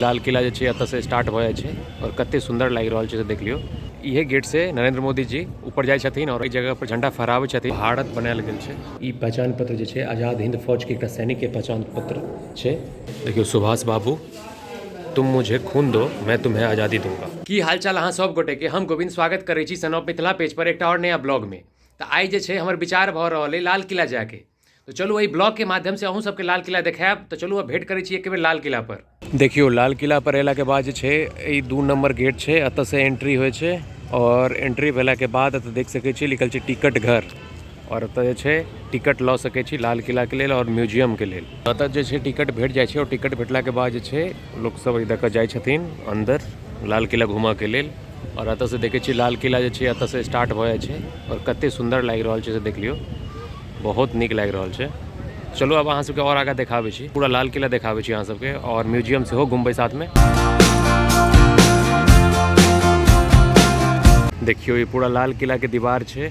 लाल किला जे छै एतऽसँ स्टार्ट भऽ जाइ छै आओर कते सुन्दर लागि रहल छै से देख लियौ। इहे गेट से नरेंद्र मोदी जी ऊपर जाइ छथिन आओर एहि जगह पर झंडा फहराबै छथिन। भारत बनायल गेल छै। ई पहचान पत्र जे छै आजाद हिंद फौज के एकटा सैनिक के पहचान पत्र छै। देखियौ सुभाष बाबू तुम मुझे खून दो मैं तुम्हें आजादी दूंगा। की हालचाल अहाँ सब गोटे के, हम गोविंद स्वागत करै छी सन ऑफ मिथिला पेज पर एकटा आओर नया ब्लॉग में। तऽ आइ जे छै हमर विचार भऽ रहल अइ लाल किला जायके। तो चलू एहि ब्लॉग के माध्यम से अहूँ सबके लाल किला देखायब। तो चलू अब भेंट करै छी एक बेर लाल किला पर। देखियौ लाल किला पर अयला के बाद जे छै ई 2 नंबर गेट छै, एतऽ से एंट्री होइ छै और एंट्री भेला के बाद एतऽ देख सकै छी लिखल छै टिकट घर और एतऽ जे छै टिकट लऽ सकै छी लाल किला के लेल और म्यूजियम के लेल। एतऽ जे छै टिकट भेट जाइ छै और टिकट भेटला के बाद जे छै लोक सब एहि दऽ कऽ जाइ छथिन अन्दर लाल किला घूमऽ के लेल। और एतऽ से देखै छी लाल किला जे छै एतऽ से स्टार्ट भऽ जाइ छै और कते सुन्दर लागि रहल छै से देख लियौ, बहुत नीक लागि रहल छै। चलू आब अहाँ सबके और आगाँ देखाबै छी, पूरा लाल किला देखाबै छी अहाँ सबके और म्यूजियम सेहो घुमबै साथमे। देखियौ ई पूरा लाल किलाके दीवार छै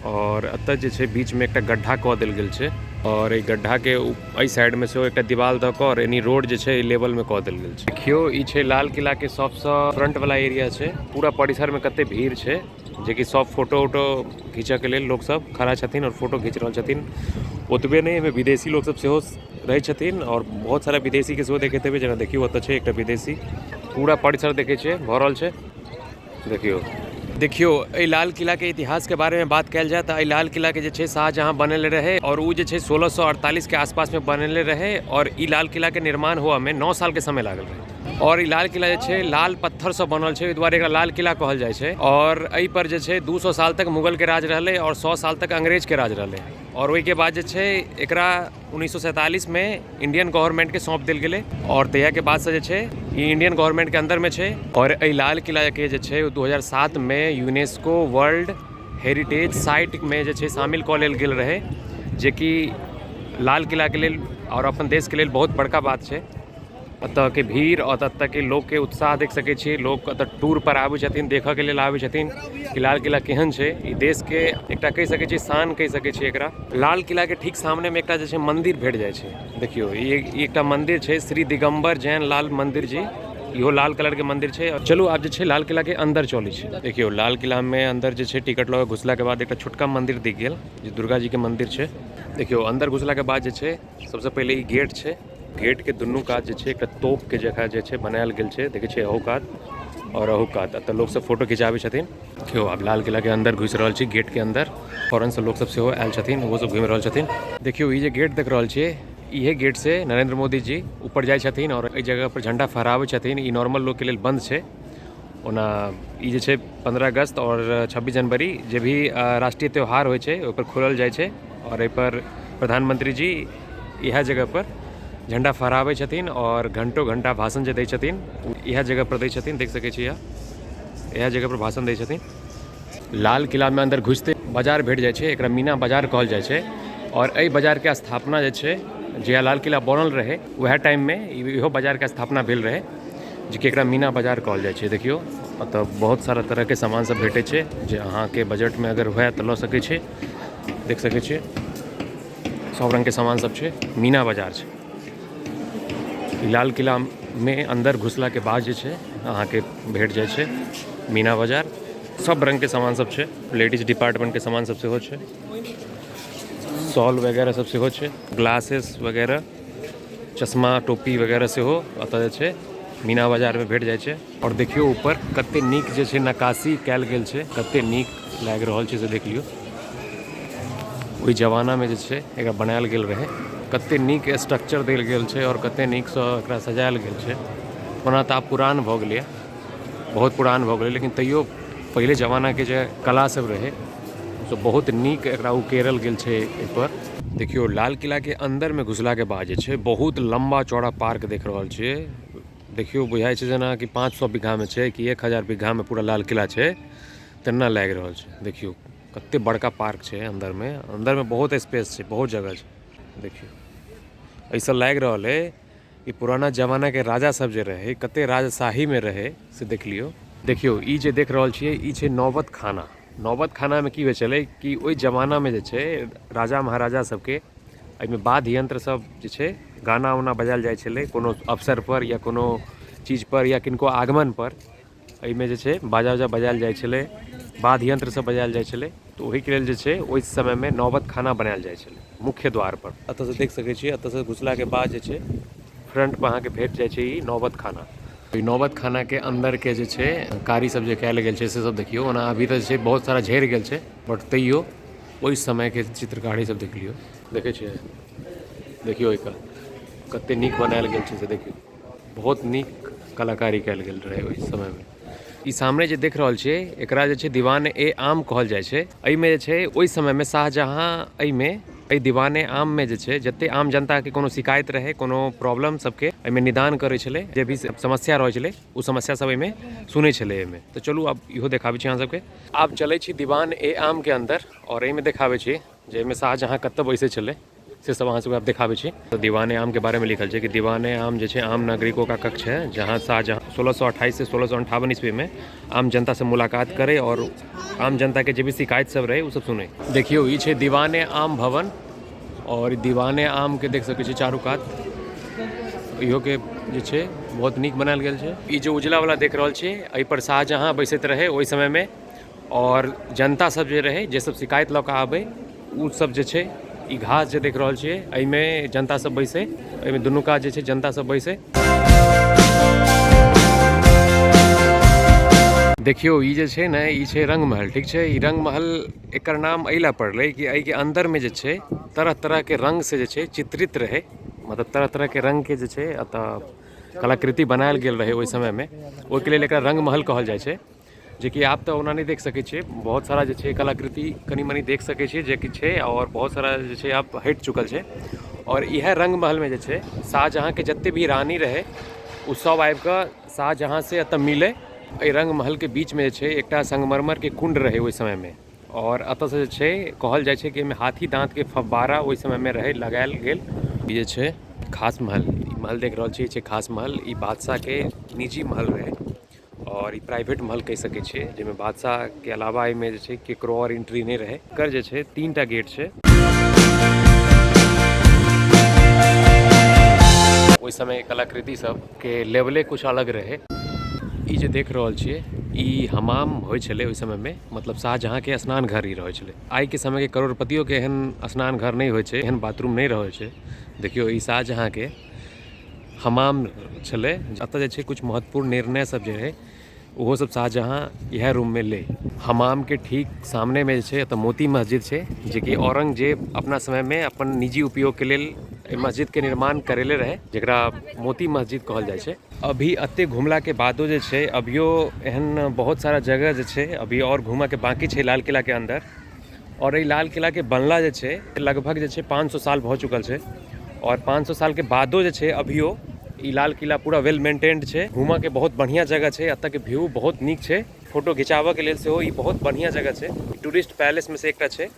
और एतऽ जे छै बीचमे एकटा गड्ढा कऽ देल गेल छै और एहि गड्ढाके एहि साइडमे सेहो एकटा दीवार दऽ कऽ और एनी रोड जे छै एहि लेवलमे कऽ देल गेल छै। देखियौ ई छै लाल किलाके सबसँ फ्रंटवला एरिया छै। पूरा परिसरमे कते भीड़ छै जेकि सब फोटो उटो घीचऽके लेल लोक सब खड़ा छथिन और फोटो घीच रहल छथिन। ओतबे नहि एहिमे विदेशी लोक सब सेहो रहै छथिन और बहुत सारा विदेशीके सेहो देखैत हेबै, जेना देखियौ ओतऽ छै एकटा विदेशी। पूरा परिसर देखै छियै भरल छै। देखियौ देखियौ एहि लाल किलाके इतिहासके बारेमे बात कयल जाय तऽ एहि लाल किलाके जे छै शाहजहाँ बनेले रहै और ओ जे छै 1648 के आसपासमे बनेले रहै और ई लाल किलाके निर्माण हुआमे 9 सालके समय लागल रहै। और ई लाल किला जे छै लाल पत्थरसँ बनल छै, ओहि दुआरे एकरा लाल किला कहल जाइ छै। और एहि पर जे छै 200 साल तक मुगलके राज रहलै और 100 साल तक अंग्रेजके राज रहलै और ओहिके बाद जे छै एकरा 1947 में इंडियन गवर्नमेंट के सौंप देल गेलै और तहियाके बादसँ जे छै ई इंडियन गवर्नमेंटके अंदरमे छै। और एहि लाल किलाके जे छै 2007 में यूनेस्को वर्ल्ड हेरिटेज साइटमे जे छै शामिल कऽ लेल गेल रहै, जेकि लाल किलाके लेल और अपन देशके लेल बहुत बड़का बात छै। एतऽके भीड़ और एतऽके लोकके उत्साह देख सकै छियै। लोक एतऽ टूर पर आबै छथिन, देखऽके लेल आबै छथिन कि लाल किला केहन छै। ई देशके एकटा कहि सकै छियै शान कहि सकै छियै एकरा। लाल किलाके ठीक सामनेमे एकटा जे छै मन्दिर भेट जाइ छै। देखियौ ई एकटा मन्दिर छै, श्री दिगंबर जैन लाल मन्दिर जी, इहो लाल कलरके मन्दिर छै। चलू आब जे छै लाल किलाके अन्दर चलै छै। देखियौ लाल किलामे अन्दर जे छै टिकट लऽ कऽ घुसलाके बाद एकटा छोटका मन्दिर दिख गेल जे दुर्गा जीके मन्दिर छै। देखियौ अन्दर घुसलाके बाद जे छै सबसँ पहिले ई गेट छै। गेट के दुनू कात जे छै एकटा तोप के जगह जे छै बनायल गेल छै। देखै छियै अहू कात और अहू कात एतऽ लोक सब फोटो खिंचाबै छथिन। देखियौ आब लाल किला के अंदर घुसि रहल छी, गेट के अंदर फॉरेन से लोक सब सेहो आयल छथिन, ओहो सब घुमि रहल छथिन। देखियौ ई जे गेट देख रहल छियै, इहे गेट से नरेंद्र मोदी जी ऊपर जाइ छथिन और एहि जगह पर झंडा फहराबै छथिन। ई नॉर्मल लोक के लेल बंद छै। ओना ई जे छै 15 अगस्त और 26 जनवरी जे भी राष्ट्रीय त्योहार होइ छै ओहि पर खोलल जाइ छै और एहि पर प्रधानमंत्री जी इएह जगह पर झंडा फहराबै छथिन और घंटो घंटा भाषण जे दै छथिन इएह जगह पर दै छथिन। देख सकै छी इएह जगह पर भाषण दै छथिन। लाल किलामे अंदर घुसिते बाजार भेट जाइ छै, एकरा मीना बाजार कहल जाइ छै। और एहि बाजारके स्थापना जे छै जहिया लाल किला बनल रहै वएह टाइममे इहो बाजारके स्थापना भेल रहै, जेकि एकरा मीना बाजार कहल जाइ छै। देखियौ एतऽ बहुत सारा तरहके सामान सब भेटै छै जे अहाँके बजटमे अगर हुए तऽ लऽ सकै छी। देख सकै छियै सब रङ्गके सामान सब छै, मीना बाजार छै। लाल किलामे अन्दर घुसलाके बाद जे छै अहाँके भेट जाइ छै मीना बाजार। सब रङ्गके सामान सब छै, लेडीज डिपार्टमेन्टके सामान सब सेहो छै, शॉल वगैरह सब सेहो छै, ग्लासेस वगैरह, चश्मा टोपी वगैरह सेहो एतऽ जे छै मीना बाजारमे भेट जाइ छै। और देखियौ ऊपर कते नीक जे छै नक्काशी कयल गेल छै, कते नीक लागि रहल छै से देख लियौ। ओहि जमानामे जे छै एकरा बनायल गेल रहै, कते नीक स्ट्रक्चर देल गेल छै और कते नीकसँ एकरा सजायल गेल छै। ओना तऽ आब पुरान भऽ गेलैए, बहुत पुरान भऽ गेलै, लेकिन तैयो पहिले जमानाके जे कला सब रहै से बहुत नीक एकरा उकेरल गेल छै एहिपर। देखियौ लाल किलाके अन्दरमे घुसलाके बाद जे छै बहुत लम्बा चौड़ा पार्क देख रहल छियै। देखियौ बुझाइ छै जेना कि 500 बीघामे छै कि 1000 बीघामे पूरा लाल किला छै, तेना लागि रहल छै। देखियौ कते बड़का पार्क छै अन्दरमे, अन्दरमे बहुत स्पेस छै, बहुत जगह छै। देखियौ एहिसँ लागि रहल अइ कि पुराना जमानाके राजा सब जे रहै कते राजशाहीमे रहै से देख लियौ। देखियौ ई जे देख रहल छियै ई छै नौबत खाना। नौबत खानामे की होइ छलै कि ओहि जमानामे जे छै राजा महाराजा सबके एहिमे वाद्य यंत्र सब जे छै गाना उना बजायल जाइ छलै कोनो अवसर पर या कोनो चीजपर या किनको आगमनपर एहिमे जे छै बाजा उजा बजायल जाइ छलै, वाद्य यंत्र सब बजायल जाइ छलै। तऽ ओहिके लेल जे छै ओहि समयमे नौबत खाना बनायल जाइ छलै मुख्य द्वारपर। एतऽसँ देख सकै छियै, एतऽसँ घुसलाके बाद जे छै फ्रंटपर अहाँके भेट जाइ छै ई नौबत खाना। ई नौबत खानाके अन्दरके जे छै कारी सब जे कयल गेल छै से सब देखियौ। ओना अभी तऽ जे छै बहुत सारा झड़ि गेल छै, बट तैयो ओहि समयके चित्रकारी सब देख लियौ। देखै छियै, देखियौ एकर कते नीक बनायल गेल छै से देखियौ। बहुत नीक कलाकारी कयल गेल रहै ओहि समयमे। ई सामने जे देख रहल छियै एकरा जे छै दीवान ए आम कहल जाइ छै। एहिमे जे छै ओहि समयमे शाहजहाँ एहिमे एहि दीवाने आममे जे छै जते आम जनताके कोनो शिकायत रहै, कोनो प्रॉब्लम सबके एहिमे निदान करै छलै। जे भी समस्या रहै छलै ओ समस्या सब एहिमे सुनै छलै एहिमे। तऽ चलू आब इहो देखाबै छी अहाँ सबके। आब चलै छी दीवान ए आमके अन्दर आओर एहिमे देखाबै छी जे एहिमे शाहजहाँ कतऽ बैसै छलै, से सब अहाँ सबके आब देखाबै छी। तऽ दीवाने आम के बारे में लिखल छै कि दीवाने आम जे छै आम नागरिकों का कक्ष है, जहाँ शाहजहाँ 1628 से 1658 ईस्वी में आम जनता से मुलाकात करे और आम जनता के जे भी शिकायत सब रहे ओ सब सुने। देखियौ ई छै दीवाने आम भवन और दीवाने आम के देख सकै छी चारू कात इहो के जे छै बहुत नीक बनायल गेल छै। ई जे उजला वाला देख रहल छी एहि पर शाहजहाँ बैसैत रहे ओहि समय में, और जनता सब जे रहे जे सब शिकायत लऽ कऽ आबै ओ सब जे छै ई घास जे देख रहल छियै एहिमे जनता सब बैसै, एहिमे दुनू कात जे छै जनता सब बैसै। देखियौ ई जे छै ने ई छै रंगमहल, ठीक छै। ई रंगमहल एकर नाम एहि लए पड़लै कि एहिके अन्दरमे जे छै तरह तरहके रंगसँ जे छै चित्रित रहै, मतलब तरह तरहके रंगके जे छै एतऽ कलाकृति बनायल गेल रहै ओहि समयमे, ओहिके लेल एकरा रंगमहल कहल जाइ छै। जेकि आब तऽ ओना नहि देख सकै छियै, बहुत सारा जे छै कलाकृति कनि मनि देख सकै छियै जेकि छै, आओर बहुत सारा जे छै आब हटि चुकल छै। आओर इएह रंगमहलमे जे छै शाहजहाँके जते भी रानी रहै ओ सब आबिकऽ शाहजहाँसँ एतऽ मिलै। एहि रंगमहलके बीचमे जे छै एकटा संगमरमरके कुण्ड रहै ओहि समयमे, आओर एतऽसँ जे छै कहल जाइ छै कि एहिमे हाथी दाँतके फव्वारा ओहि समयमे रहै लगायल गेल। ई जे छै खास महल, ई महल देख रहल छी, ई छै खास महल। ई बादशाहके निजी महल रहै और ई प्राइवेट महल कहि सकै छियै, जाहिमे बादशाहके अलावा एहिमे जे छै केकरो आओर एंट्री नहि रहै। एकर जे छै 3टा गेट छै। ओहि समय कलाकृति सबके लेवले कुछ अलग रहै। ई जे देख रहल छियै ई हमाम होइ छलै ओहि समयमे, मतलब शाहजहाँके स्नान घर ई रहै छलै। आइके समयके करोड़पतियोके एहन स्नान घर नहि होइ छै, एहन बाथरूम नहि रहै छै। देखियौ ई शाहजहाँके हमाम छलै। एतऽ जे छै किछु महत्वपूर्ण निर्णय सब जे रहै ओहो सब शाहजहाँ इएह रूममे लै। हमामके ठीक सामनेमे जे छै एतऽ मोती मस्जिद छै, जेकि औरंगजेब अपना समयमे अपन निजी उपयोगके लेल एहि मस्जिदके निर्माण करेले रहै, जकरा मोती मस्जिद कहल जाइ छै। अभी एते घुमलाके बादो जे छै अभियो एहन बहुत सारा जगह जे छै अभी आओर घूमऽके बाँकी छै लाल किलाके अन्दर। आओर एहि लाल किलाके बनला जे छै लगभग जे छै 500 साल भऽ चुकल छै, आओर 500 सालके बादो जे छै अभियो ई लाल किला पूरा वेल मेंटेन्ड छै। घूमऽके बहुत बढ़िआँ जगह छै, एतऽके व्यू बहुत नीक छै, फोटो घिचाबऽके लेल सेहो ई बहुत बढ़िआँ जगह छै। टूरिस्ट पैलेसमे से एकटा छै,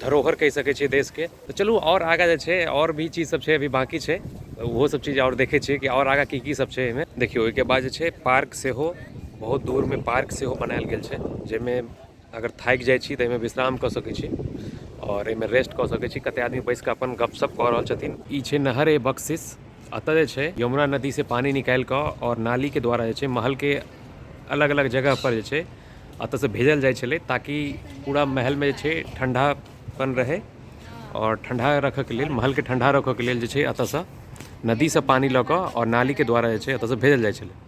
धरोहर कहि सकै छियै देशके। तऽ चलू आओर आगाँ जे छै आओर भी चीज सब छै अभी बाँकी छै, ओहो सब चीज आओर देखै छियै कि आओर आगाँ की की सब छै एहिमे। देखियौ ओहिके बाद जे छै पार्क सेहो बहुत दूरमे पार्क सेहो बनायल गेल छै, जाहिमे अगर थाकि जाइ छी तऽ एहिमे विश्राम कऽ सकै छी आओर एहिमे रेस्ट कऽ सकै छी। कते आदमी बैस कऽ अपन गपशप कऽ रहल छथिन। ई छै नहर ए बख्शिश। एतऽ जे छै यमुना नदी से पानी निकालि कऽ आओर नालीके द्वारा जे छै महलके अलग अलग जगह पर जे छै एतऽसँ भेजल जाइ छलै, ताकि पूरा महलमे जे छै ठण्डापन रहै। आओर ठण्डा रखऽके लेल, महलके ठण्डा रखऽके लेल जे छै एतऽसँ नदीसँ पानी लऽ कऽ आओर नालीके द्वारा जे छै एतऽसँ भेजल जाइ छलै।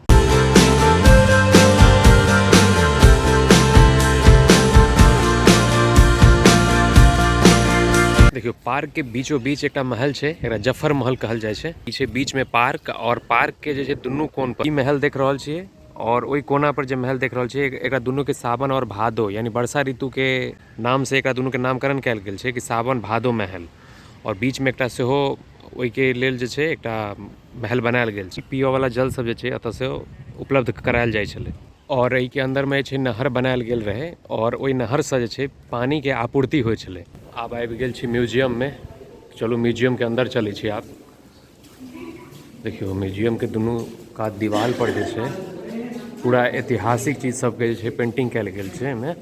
देखियौ पार्क के बीचो बीच एकटा महल छै, एकरा जफर महल कहल जाइ छै। ई छै बीच में पार्क, और पार्क के जे छै दुनू कोन पर ई महल देख रहल छियै, और ओहि कोना पर जे महल देख रहल छियै एकरा दुनू के सावन और भादो यानी वर्षा ऋतु के नाम से एकरा दुनू के नामकरण कयल गेल छै कि सावन भादो महल। और बीच में एकटा सेहो ओहिके लेल जे छै एकटा महल बनायल गेल छै। पियऽवला जल सब जे छै एतऽसँ उपलब्ध करायल जाइ छलै। आओर एहिके अन्दरमे जे छै नहर बनायल गेल रहै आओर ओहि नहरसँ जे छै पानीके आपूर्ति होइ छलै। आब आबि गेल छी म्यूजियममे, चलू म्यूजियमके अन्दर चलै छी। आब देखियौ म्यूजियमके दुनू कात दीवाल पर जे छै पूरा ऐतिहासिक चीज सबके जे छै पेंटिंग कयल गेल छै। एहिमे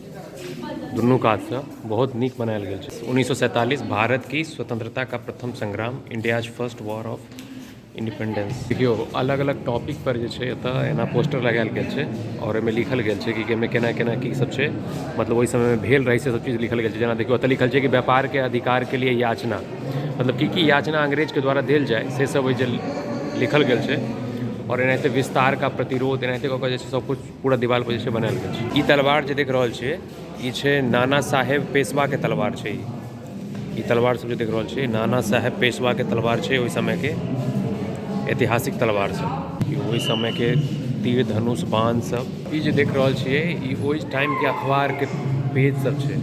दुनू कातसँ बहुत नीक बनायल गेल छै। 1947 भारत की स्वतंत्रता का प्रथम संग्राम, India's first war of independence. देखियौ, अलग अलग टॉपिक पर जे छै एतऽ एना पोस्टर लगायल गेल छै आओर ओहिमे लिखल गेल छै कि एहिमे केना केना की सब छै, मतलब ओहि समयमे भेल रहै से सब चीज लिखल गेल छै। जेना देखियौ, एतऽ लिखल छै कि व्यापारके अधिकारके लिए याचना, मतलब की की याचना अंग्रेजके द्वारा देल जाय से सब ओहि जे लिखल गेल छै। आओर एनाहिते विस्तार का प्रतिरोध, एनाहिते कऽ कऽ जे छै सब किछु पूरा दीवार पर जे छै बनायल गेल छै। ई तलवार जे देख रहल छियै, ई छै नाना साहेब पेशवाके तलवार छै। ई तलवार सब जे देख रहल छियै, नाना साहेब पेशवाके तलवार छै, ओहि समयके ऐतिहासिक तलवार सब। ई ओहि समयके तीर धनुष बाण सब। ई जे देख रहल छियै, ई ओहि टाइमके अखबारके पेज सब छै,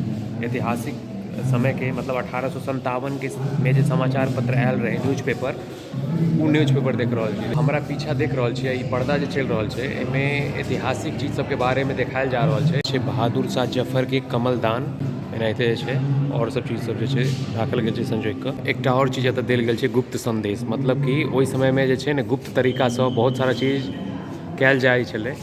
ऐतिहासिक समयके, मतलब 1857के मे जे समाचार पत्र आयल रहै, न्यूज पेपर, ओ न्यूज पेपर देख रहल छी। हमरा पीछा देख रहल छियै, ई पर्दा जे चलि रहल छै, एहिमे ऐतिहासिक चीज सबके बारेमे देखायल जा रहल छै। छै बहादुर शाह जफरके कमलदान। एनाहिते जे छै आओर सब चीज सब जे छै राखल गेल छै संजोगि कऽ। एकटा आओर चीज एतऽ देल गेल छै, गुप्त संदेश, मतलब कि ओहि समयमे जे छै ने गुप्त तरीकासँ बहुत सारा चीज कयल जाइ छलै,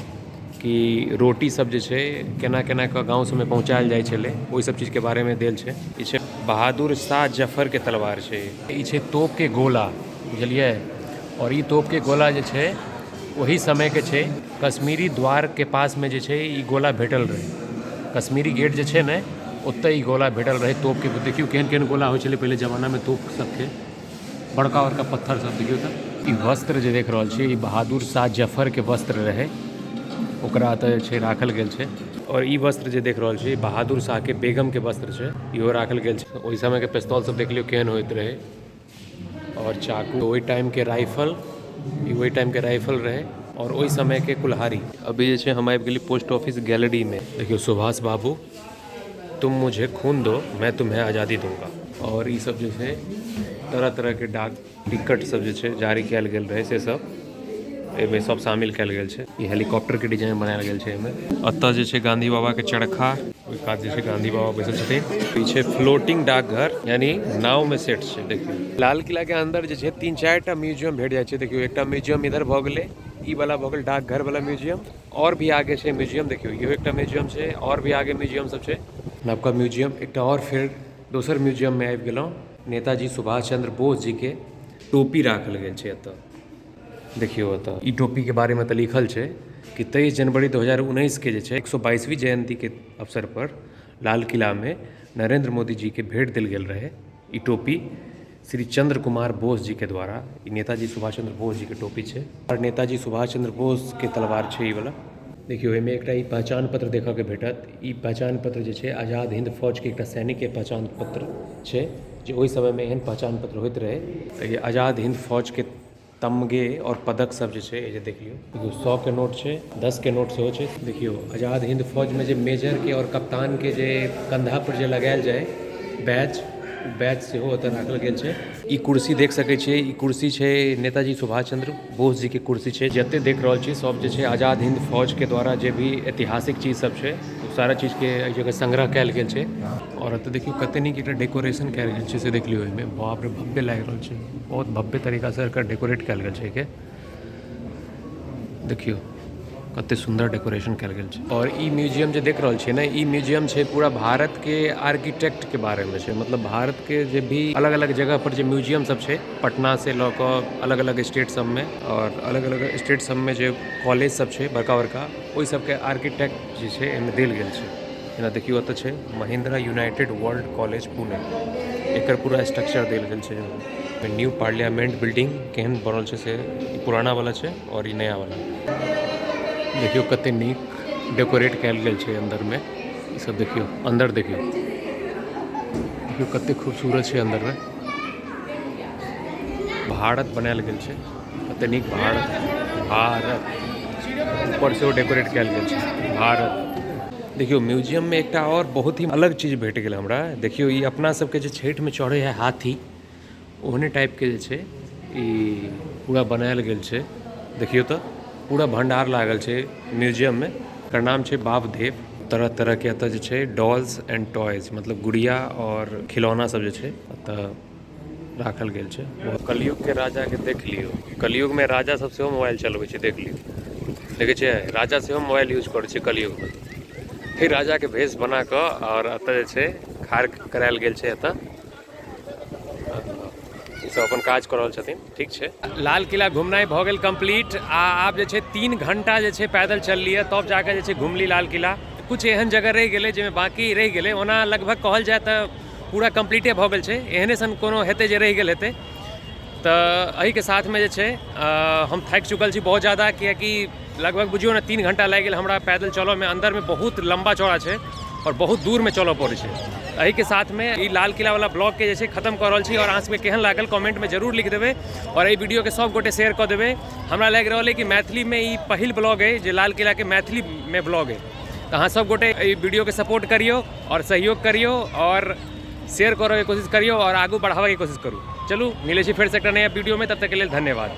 कि रोटी सब जे छै केना केना कऽ गाँव सबमे पहुँचायल जाइ छलै, ओहि सब चीजके बारेमे देल छै। ई छै बहादुर शाह जफरके तलवार छै। ई छै तोपके गोला, बुझलियै? आओर ई तोपके गोला जे छै ओही समयके छै। कश्मीरी द्वारके पासमे जे छै ई गोला भेटल रहै। कश्मीरी गेट जे छै ने, ओतऽ ई गोला भेटल रहै तोपके। देखियौ, केहन केहन गोला होइ छलै पहिले जमानामे तोप सबके। बड़का बड़का पत्थर सब देखियौ। तऽ ई वस्त्र जे देख रहल छियै, ई बहादुर शाह जफरके वस्त्र रहै, ओकरा एतऽ जे छै राखल गेल छै। आओर ई वस्त्र जे देख रहल छियै, बहादुर शाहके बेगमके वस्त्र छै, इहो राखल गेल छै। ओहि समयके पिस्तौल सब देख लियौ केहन होइत रहै, आओर चाकू, ओहि टाइमके राइफल, ई ओहि टाइमके राइफल रहै, आओर ओहि समयके कुल्हाड़ी। अभी जे छै हम आबि गेली पोस्ट ऑफिस गैलरीमे। देखियौ, सुभाष बाबू, तुम मुझे खून दो, मैं तुम्हें आज़ादी दूंगा। आओर ई सब जे छै तरह तरहके डाक टिकट सब जे छै जारी कयल गेल रहै, से सब एहिमे सब शामिल कयल गेल छै। ई हेलीकॉप्टरके डिजाइन बनायल गेल छै एहिमे। एतऽ जे छै गांधी बाबाके चरखा, ओहि कात जे छै गांधी बाबा बैसल छथिन। ई छै फ्लोटिंग डाकघर, यानी नाव में सेट छै। देखियौ, लाल किला के अंदर जे छै 3-4 टा म्यूजियम भेट जाइ छै। देखियौ, एकटा म्यूजियम इधर भऽ गेलै, ई वाला भऽ गेल डाकघर वाला म्यूजियम, और भी आगे छै म्यूजियम। देखियौ, इहो एकटा म्यूजियम छै, और भी आगे म्यूजियम सब छै। नवका म्यूजियम, एकटा और फेर दोसर म्यूजियम में आबि गेलहुँ। नेताजी सुभाष चंद्र बोस जी के टोपी राखल गेल छै एतऽ। देखियौ, एतऽ ई टोपीके बारेमे तऽ लिखल छै कि 23 जनवरी 2019के जे छै 122वीं जयन्तीके अवसर पर लाल किलामे नरेंद्र मोदी जीके भेंट देल गेल रहै ई टोपी श्री चंद्र कुमार बोस जीके द्वारा। ई नेताजी सुभाष चंद्र बोस जीके टोपी छै आओर नेताजी सुभाष चंद्र बोसके तलवार छै ई वाला। देखियौ, एहिमे एकटा ई पहचान पत्र देखऽके भेटत। ई पहचान पत्र जे छै आजाद हिंद फौजके एकटा सैनिकके पहचान पत्र छै, जे ओहि समयमे एहन पहचान पत्र होइत रहै। ई आजाद हिंद फौजके तमगे और पदक सब जे छै, जे देख लियौ। देखियौ, 100 के नोट छै, 10 के नोट सेहो छै। देखियौ, आजाद हिंद फौजमे जे मेजरके और कप्तानके जे कंधा पर जे लगायल जाय बैच, बैच सेहो ओतऽ राखल गेल छै। ई कुर्सी देख सकै छियै, ई कुर्सी छै नेताजी सुभाष चंद्र बोस जी के कुर्सी छै। जते देख रहल छी, सब जे छै आजाद हिंद फौज के द्वारा जे भी ऐतिहासिक चीज सब छै, ओ सारा चीज के एहि जगह संग्रह कयल गेल छै। और एतऽ देखियौ, कते नीक एकटा डेकोरेशन कयल गेल छै से देख लियौ एहिमे। बाप रे, भव्य लागि रहल छै। बहुत भव्य तरीकासँ एकर डेकोरेट कयल गेल छै एहिके। देखियौ, कते सुन्दर डेकोरेशन कयल गेल छै। और ई म्यूजियम जे देख रहल छियै ने, ई म्यूजियम छै पूरा भारत के आर्किटेक्ट के बारे में छै। मतलब भारत के जे भी अलग अलग जगह पर जे म्यूजियम सब छै, पटना से लऽ कऽ अलग अलग स्टेट सबमे और अलग अलग स्टेट सबमे जे कॉलेज सब छै बड़का बड़का, ओहि सबके आर्किटेक्ट जे छै एहिमे देल गेल छै। जेना देखियौ, एतऽ छै Mahindra United World College Pune, एकर पूरा स्ट्रक्चर देल गेल छै। न्यू पार्लियामेंट बिल्डिंग केहन बनल छै से। ई पुराना वाला छै और ई नया वाला। देखियौ, कते नीक डेकोरेट कयल गेल छै अंदरमे। ई सब देखियौ, अंदर देखियौ, देखियौ कते खूबसूरत छै अंदरमे। भारत बनायल गेल छै, कते नीक भारत। भारत ऊपर सेहो डेकोरेट कयल गेल छै भारत। देखियौ, म्यूजियममे एकटा आओर बहुत ही अलग चीज भेट गेल हमरा। देखियौ, ई अपना सबके जे छठिमे चढ़ै है हाथी, ओहने टाइपके जे छै ई पूरा बनायल गेल छै। देखियौ तऽ पूरा भंडार लागल छै म्यूजियममे। एकर नाम छै बाबदेव। तरह तरहके एतऽ जे छै डॉल्स एंड टॉयज, मतलब गुड़िया और खिलौना सब जे छै एतऽ राखल गेल छै। कलयुगके राजाके देख लियौ। कलयुगमे राजा सब सेहो मोबाइल चलबै छै, देख लियौ। देखै छियै, राजा सेहो मोबाइल यूज करै छै कलयुगमे। फिर राजाके भेष बना कऽ आओर एतऽ जे छै खाड़ करायल गेल छै। एतऽ ई सब अपन काज कऽ रहल छथिन। ठीक छै, लाल किला घुमनाइ भऽ गेल कम्प्लीट। आ आब जे छै 3 घंटा जे छै पैदल चललियै तब जाकऽ जे छै घुमली लाल किला। कुछ एहन जगह रहि गेलै जाहिमे बाँकी रहि गेलै, ओना लगभग कहल जाय तऽ पूरा कम्प्लीटे भऽ गेल छै, एहने सन कोनो हेतै जे रहि गेल हेतै। तऽ एहिके साथमे जे छै हम थाकि चुकल छी बहुत ज्यादा, कियाकि लगभग बुझियौ ने 3 घंटा लागि गेल हमरा पैदल चलऽमे। अन्दरमे बहुत लम्बा चौड़ा छै आओर बहुत दूरमे चलऽ पड़ै छै। एहिके साथमे ई लाल किलावला ब्लॉगके जे छै खतम कऽ रहल छी। आओर अहाँ सबके केहन लागल कमेंटमे जरूर लिख देबै आओर एहि वीडियोके सब गोटे शेयर कऽ देबै। हमरा लागि रहल अइ कि मैथिलीमे ई पहिल ब्लॉग अइ जे लाल किलाके मैथिलीमे ब्लॉग अइ। तऽ अहाँ सब गोटे एहि वीडियोके सपोर्ट करियौ आओर सहयोग करियौ आओर शेयर करऽके कोशिश करियौ आओर आगू बढ़ाबऽके कोशिश करू। चलू मिलै छी फेरसँ एकटा नया वीडियोमे, तब तकके लेल धन्यवाद।